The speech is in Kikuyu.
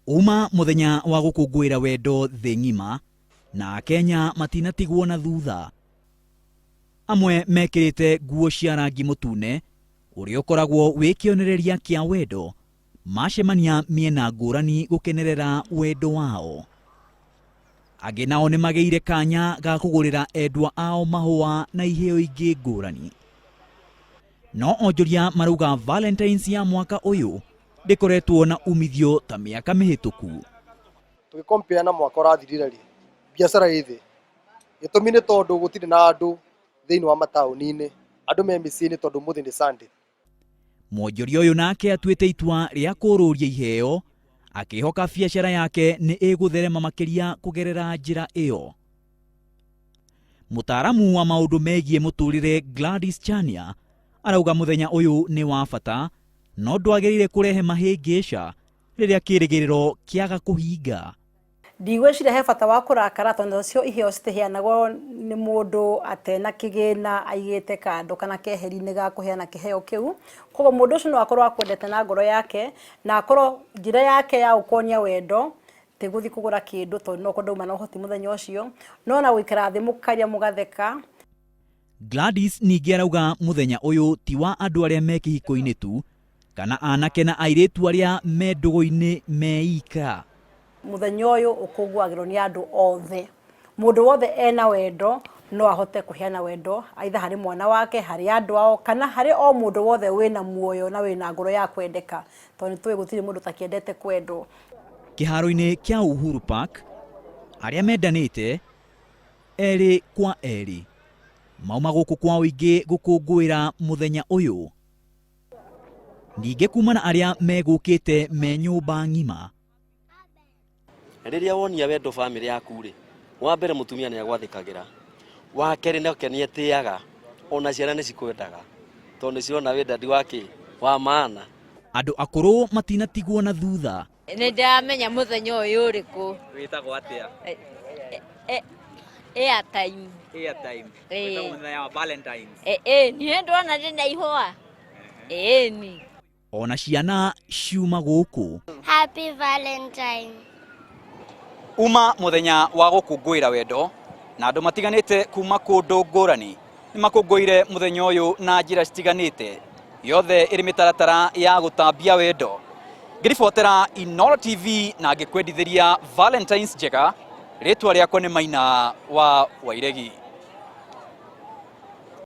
Uma mũthenya wa gũkũngũĩra wendo thĩ ng'ima, na Akenya matinatigwo na thutha. Amwe mekĩrĩte nguo cia rangi mũtune ũrĩa ũkoragwo wĩ kĩonereria kĩa wendo, macemania mĩena ngũrani gũkenerera wendo wao. Angĩ nao nĩ magĩire kanya ga kũgũrĩra endwa ao mahũa na iheo ingĩ ngũrani. No onjoria marauga Valentines ya mwaka ũyũ ndĩkoretwo na umithio ta mĩaka mĩhĩtũku. Tũgĩ compare na mwaka ũrathirire rĩ, biacara ĩ thĩ. Gĩtũmi nĩ tondũ gũtirĩ na andũ thĩinĩ wa mataũni-inĩ, andũ me mĩciĩ-inĩ tondũ ũmũthĩ nĩ Sunday. Mwonjoria ũyũ nake atuĩte itua rĩa kũrũria iheo akĩhoka biacara yake nĩ ĩgũtherema makĩria kũgerera njĩra ĩyo. Mũtaaramu wa maũndũ megiĩ mũtũrĩre Gladys Chania arauga mũthenya ũyũ nĩ wa bata no ndwagĩrĩire kũrehe mahĩngĩca rĩrĩa kĩrĩgĩrĩro kĩaga kũhinga. Ndigwĩciria he bata wa kũrakara tondũ nacio iheo citiheanagwo nĩ mũndũ atena kĩgĩna aigĩte kando kana keheri-inĩ ga kũheana kĩheo kĩu. Koguo mũndũ ũcio no akorwo akwendete na ngoro yake na akorwo njĩra yake ya gũkuonia wendo ti gũthiĩ kũgũra kĩndũ tondũ no ũkorwo ndauma na ũhoti mũthenya ũcio, no na gũikara thĩ mũkaria mũgatheka. Gladys ningĩ arauga mũthenya ũyũ ti wa andũ arĩa me kĩhiko-inĩ tu, kana anake na airĩtu arĩa me ndũgũ-inĩ me ika. Mũthenya ũyũ ũkũngũagĩrwo nĩ andũ othe. Mũndũ wothe ena wendo no ahote kũheana wendo either harĩ mwana wake, harĩ andũ ao, kana harĩ o mũndũ wothe wĩna muoyo na wĩna ngoro ya kwendeka, tondũ nĩ tũĩ gũtirĩ mũndũ ũtakĩendete kwendwo. Kĩharo-inĩ kĩa Uhuru Park, arĩa mendanĩte erĩ kwa erĩ mauma gũkũ kwa ũingĩ gũkũngũĩra mũthenya ũyũ. Ningĩ kuma na arĩa megũkĩte me nyũmba ng'ima. Rĩrĩa wonia wendo bamĩrĩ yaku rĩ, wa mbere mũtumia nĩ agwathĩkagĩra, wa kerĩ nake nĩ etĩaga, ona ciana nĩ cikwendaga tondũ nĩ cirona wĩ dadi wa kĩ, wa maana. Andũ akũrũ matinatigwo na thutha. Nĩ ndĩramenya mũthenya ũyũ ũrĩkũ. Wĩtagwo atĩa? Airtime. Airtime. Wĩtagwo mũthenya wa Valentines. Ĩĩ niĩ ndona ndĩna ihũa. Ĩĩ ni. Ona ciana ciuma gũkũ. Happy Valentine. Uma mũthenya wa gũkũngũĩra wendo na andũ matiganĩte kuma kũndũ ngũrani nĩ makũngũĩire mũthenya ũyũ na njĩra citiganĩte yothe ĩrĩ mĩtaratara ya gũtambia wendo. Ngĩribotera Inooro TV na ngĩkwendithĩria Valentines njega, rĩtwa rĩakwa nĩ Maina wa Wairegi.